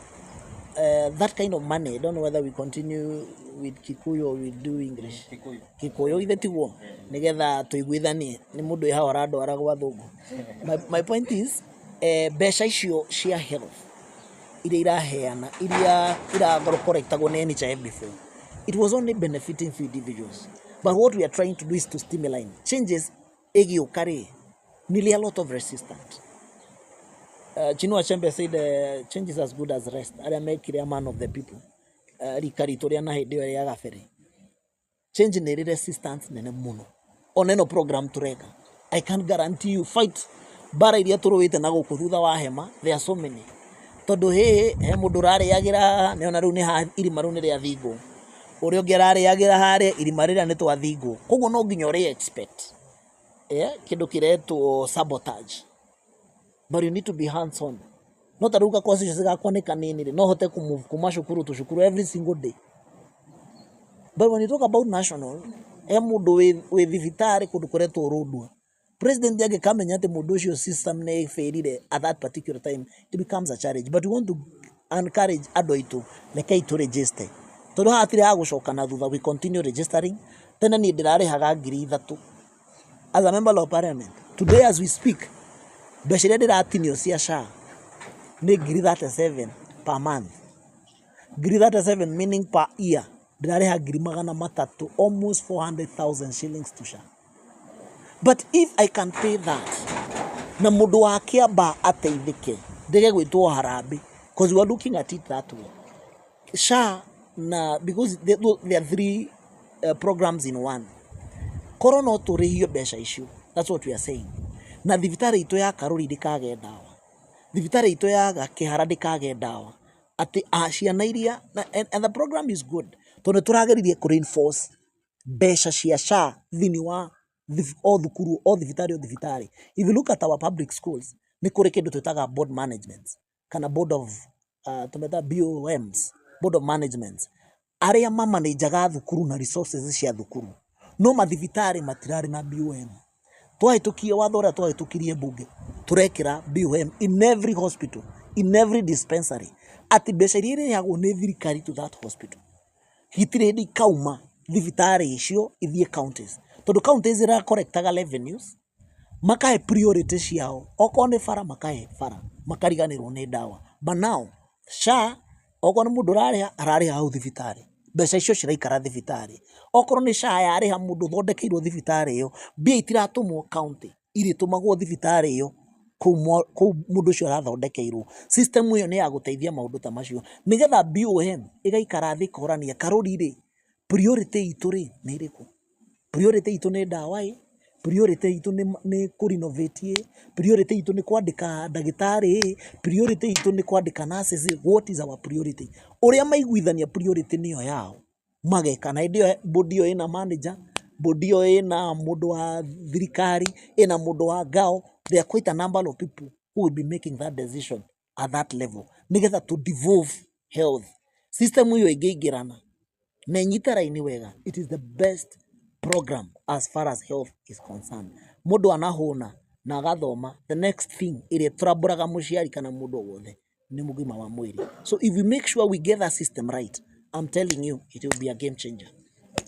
that kind of money, I don't know whether we continue with Kikuyu or we do English. Kikuyu. Kikuyu ithe tiguo nigetha tuiguithanie ni mundu iha urandwara gwa thungu. My point is, mbeca icio cia health iria iraheana iria irakorektagwo nĩ NHIF before, it was only benefiting few individuals. But what we are trying to do is to stimulate changes. Igĩũka rĩ, nearly a lot of resistance. Chinua Achebe said change is as good as rest. Arĩa mekire a man of the people, rika ritũ rĩa na hĩndĩ ĩyo ya gabere. Change nĩ ĩrĩ resistance nene mũno. Ona ĩno program tũreka, I can guarantee you fight mbara iria tũrũĩte na gũkũ thutha wa hema, there are so many. Tondũ hĩhĩ he mũndũ ũrarĩagĩra haha, nĩona rĩu nĩ ha irima rĩu nĩ rĩathingwo. Ũrĩa ũngĩ ararĩagĩra harĩa, irima rĩrĩa nĩ twathingwo. Koguo no nginya ũrĩ expect kĩndũ kĩretwo sabotage. But you need to be hands on. No ta rĩu ga gakwa nĩ kanini rĩ, no hote kũ move kuma cukuru to cukuru every single day. But when you talk about national, he mũndũ wĩ thibitarĩ kũndũ kũretwo Rũndua. President angĩkamenya atĩ mũndũ ũcio system nĩ ĩbĩrire at that particular time, it becomes a challenge. But we want to encourage andũ aitũ, rekei tũ register. Tondũ haha hatirĩ ha gũcoka na thutha, we continue registering. Tene niĩ ndĩrarĩhaga 3,000 as a member of parliament. Today as we speak, mbeca iria ndĩratinio cia SHA nĩ 37,000 per month. 37,000 meaning per year ndĩrarĩha 300,000, almost 400,000 shillings to SHA. But if I can pay that, na mũndũ wa Kĩambaa ateithĩke, ndĩge gwĩtwo harambee, because we are looking at it that way. SHA na because there are three programs in one. Korwo no tũrĩhio mbeca icio, that's what we are saying. Na thibitarĩ itũ ya Karũri ndĩkage ndawa, thibitarĩ itũ ya Kĩhara ndĩkage ndawa, atĩ ciana iria and the program is good tondũ nĩ tũrageririe kũ reinforce mbeca cia SHA thĩinĩ wa o thukuru, o thibitarĩ, o thibitarĩ. If you look at our public schools, nĩ kũrĩ kĩndũ twĩtaga board management kana board of tũmetaga BOMs, board of management, arĩa mamanajaga thukuru na resources cia thukuru. No mathibitarĩ matirarĩ na BOM. Twahĩtũkia watho ũrĩa twahĩtũkirie mbunge, tũrekĩra BOM in every hospital, in every dispensary, atĩ mbeca iria irĩhagwo nĩ thirikari to that hospital hitirĩ hĩndĩ ikauma thibitarĩ icio ithiĩ counties, tondũ counties iracollectaga revenues, makahe priority ciao, okorwo nĩ bara makahe bara, makariganĩrwo nĩ ndawa. But now SHA, okorwo nĩ mũndũ ũrarĩha, ararĩha hau thibitarĩ, mbeca icio ciraikara thibitarĩ. Okorwo nĩ SHA yarĩha mũndũ ũthondekeirwo thibitarĩ ĩyo, mbia itiratũmwo county, irĩtũmagwo thibitarĩ ĩyo kũu kũu mũndũ ũcio arathondekeirwo. System ĩyo nĩ ya gũteithia maũndũ ta macio, nĩgetha BOM ĩgaikara thĩ ĩkorania Karũri rĩ, priority itũ rĩ nĩ ĩrĩkũ? Priority itũ nĩ ndawa ĩ, priority itũ nĩ kũ renovate ĩ, priority itũ nĩ kwandĩka ndagĩtarĩ ĩ, priority itũ nĩ kwandĩka nurses ĩ, what is our priority? Ũrĩa maiguithania priority nĩyo yao mageka. Na hĩndĩ ĩyo board ĩyo ĩna manager, board ĩyo ĩna mũndũ wa thirikari, ĩna mũndũ wa ngao. There are quite a number of people who will be making that decision at that level, nĩgetha to devolve health system ĩyo ĩngĩingĩrana na ĩnyite raini wega, it is the best program as far as health is concerned. Mũndũ anahũna na agathoma, the next thing ĩrĩa tũrambũraga mũciari kana mũndũ o wothe nĩ mũgima wa mwĩrĩ. So if we make sure we get that system right, I'm telling you, it will be a game changer.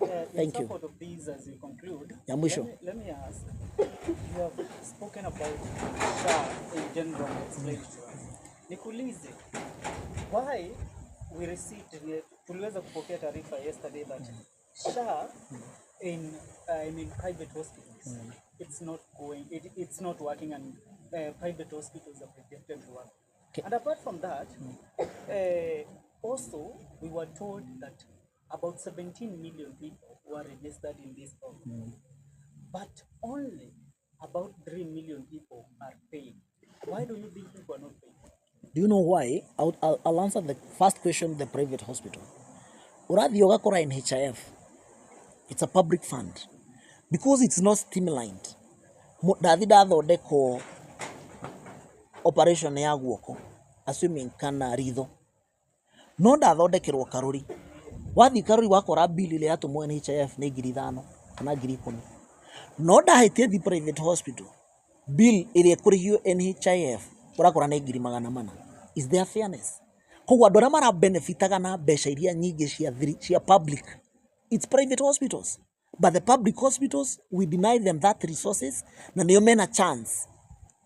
In Thank you. support of this, as we conclude, Ya mwisho. let me ask, you have spoken about SHA in general and explained to us. Nikuulize, why we received, tuliweza kupokea taarifa yesterday that SHA in I mean private hospitals, it's not going, it's not working, and private hospitals are rejected to work. And apart from that, also we were told that about 17 million people were registered in this program, but only about 3 million people are paying. Why do you think people are not paying? Do you know why? I'll answer the first question, the private hospital. Ũrathiĩ ũgakora NHIF, it's a public fund. Because it's not streamlined. Ndathi ndathondekwo operation ya guoko, assuming kana ritho. No ndathondekerwo Karũri. Wathiĩ Karũri wakora bill ĩrĩa yatũmwo NHIF nĩ 5,000 kana 10,000. No ndahĩtia thi private hospital, bill ĩrĩa ĩkũrĩhio NHIF ũrakora nĩ 400,000. Is there fairness? Koguo andũ arĩa marabenefitaga na mbeca iria nyingĩ cia public, it's private hospitals. But the public hospitals, we deny them that resources, na nĩo mena chance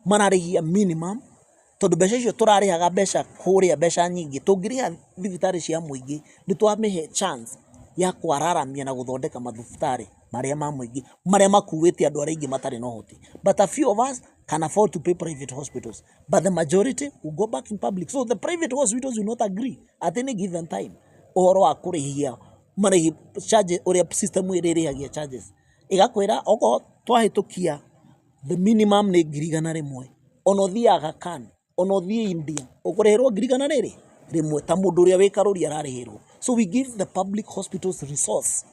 mararĩhia minimum, tondũ mbeca icio tũrarĩhaga mbeca kũrĩa mbeca nyingĩ tũngĩrĩha thibitarĩ cia mũingĩ, nĩ twamĩhe chance ya kwararamia na gũthondeka mathibitarĩ marĩa ma mũingĩ marĩa makuĩte andũ arĩa aingĩ matarĩ na ũhoti. But a few of us can afford to pay private hospitals, but the majority will go back in public. So the private hospitals will not agree at any given time ũhoro wa kũrĩhia Marĩhi charge ũrĩa system ĩrĩa ĩrĩhagia charges ĩgakwĩra okorwo twahĩtũkia the minimum nĩ 100,000, ona ũthiĩ Aga Khan, ona ũthiĩ India, ũkũrĩhĩrwo 100,000 ta mũndũ ũrĩa wĩ karũri ararĩhĩrwo. So we give the public hospitals resource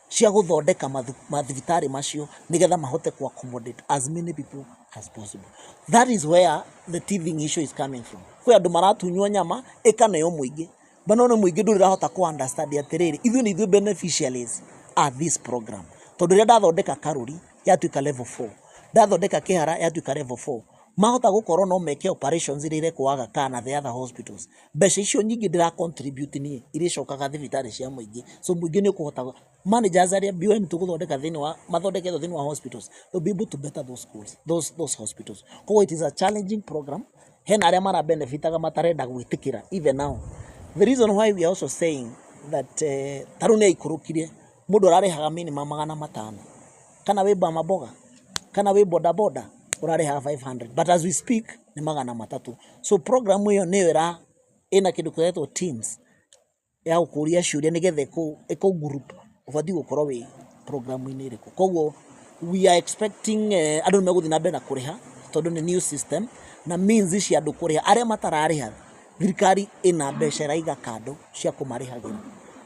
cia gũthondeka mathibitarĩ macio nĩgetha mahote ku accommodate as many people as possible. That is where the teething issue is coming from. Kwĩ andũ maratunywo nyama ĩkaneo mũingĩ, but no nĩ mũingĩ ndũrĩ ũrahota ku understand atĩrĩrĩ, ithuĩ nĩ ithuĩ beneficiaries a this program, tondũ rĩrĩa ndathondeka karũri yatuĩka level 4, ndathondeka kĩhara yatuĩka level 4, mahota gũkorwo no meke operations iria irekwo Aga Khan na the other hospitals. Mbeca icio nyingĩ ndĩra contribute niĩ irĩcokaga thibitarĩ cia mũingĩ, so mũingĩ nĩ ũkũhota, managers arĩa BOM tũgũthondeka thĩinĩ wa mathondeketwo thĩinĩ wa hospitals, they'll be able to better those schools, those hospitals. Koguo it is a challenging program. Hena arĩa mara benefitaga matarenda gwĩtĩkĩra even now. The reason why we are also saying that ta rĩu nĩ aikũrũkirie, mũndũ ararĩhaga minimum 500, kana wĩ mama mboga kana wĩ boda boda ũrarĩhaga 500, but as we speak nĩ 300. So program ĩyo nĩyo ĩra ĩna kĩndũ kĩretwo teams ya gũkũria ciũria nĩgetha ĩkũ group ũbatiĩ gũkorwo wĩ programu-inĩ ĩrĩkũ. Koguo we are expecting andũ nĩ megũthiĩ na mbere na kũrĩha tondũ nĩ new system na means cia andũ kũrĩha. Arĩa matararĩha, thirikari ĩna mbeca ĩraiga kando cia kũmarĩhagĩra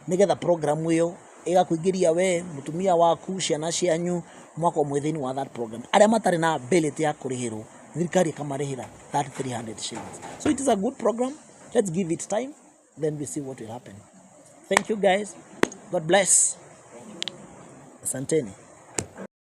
nĩgetha program ĩyo ĩgakũingĩria we, mũtumia waku, ciana cianyu, mwakorwo mwĩ thĩinĩ wa that program. Arĩa matarĩ na ability ya kũrĩhĩrwo, thirikari ĩkamarĩhĩra that 300 shillings. So it is a good program. Let's give it time, then we see what will happen. Thank you guys. God bless. Asanteni.